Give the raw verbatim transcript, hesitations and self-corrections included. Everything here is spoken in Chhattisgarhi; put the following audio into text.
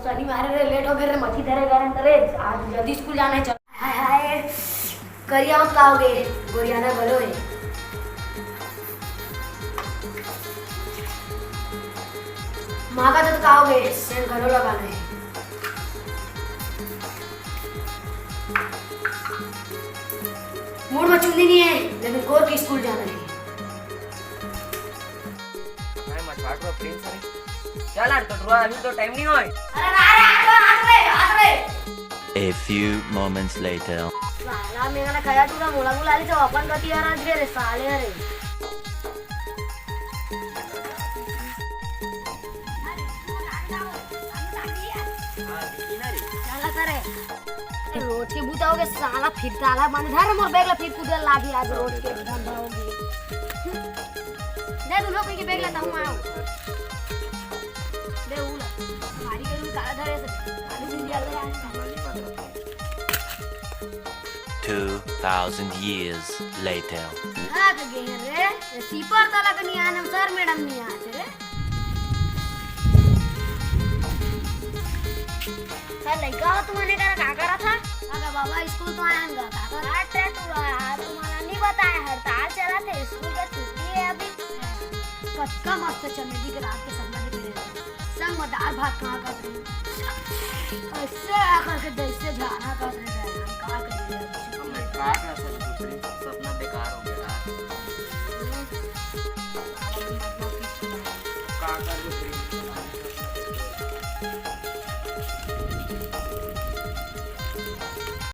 तनी मारे रे, लेट हो गे रे, मछली धरे गए हन रे, आज जल्दी स्कूल जाना हे, चल। हाय हाय, करिया हम का हो गे, गोरियाना घलो हे। मांगा तो का हो गे, सेंट घलो लगाना हे। मूड में चुन्नी नहीं है, लेकिन कोर के स्कूल जाना है। मैं मछवाट रो प्रेम से। चल यार, तो ड्रॉ, अभी तो टाइम नहीं होए। अरे ना रे, हाथ रे, हाथ रे, हाथ रे। A few moments later. साला मेरा ना खाया टूरा मोला बुला ली तो अपन गति यार आज रे साले रे। चला करे। रोज के बूता हो गे साला, फिर ताला बंद। धर मोर बैग ला, फिर कूदे लागी आज रोज के धंधा हो गे। दे दू लोग के बैग ला, तहूँ आओ। दे उला। भारी करू काला धरे से। आलू भी दिया गया है। Two thousand years later. भाग गए रे। सीपर ताला के नहीं आना, सर मैडम नहीं आते रे। सर, लइका हो तुमने करा, का करा था? अबे बाबा, स्कूल तो आया हूँ, का करा? अरे, तू आ, तुम्हारा नहीं बताया, हड़ताल चला थे, स्कूल का छुट्टी है अभी। कतका मस्त चमेली के रात के सपना देखे रहे। संग में दाल भात खा कर रहे। ऐसे आकर के जैसे झाना कर रहे हैं, हम का करें? हम का कर सकते हैं? सपना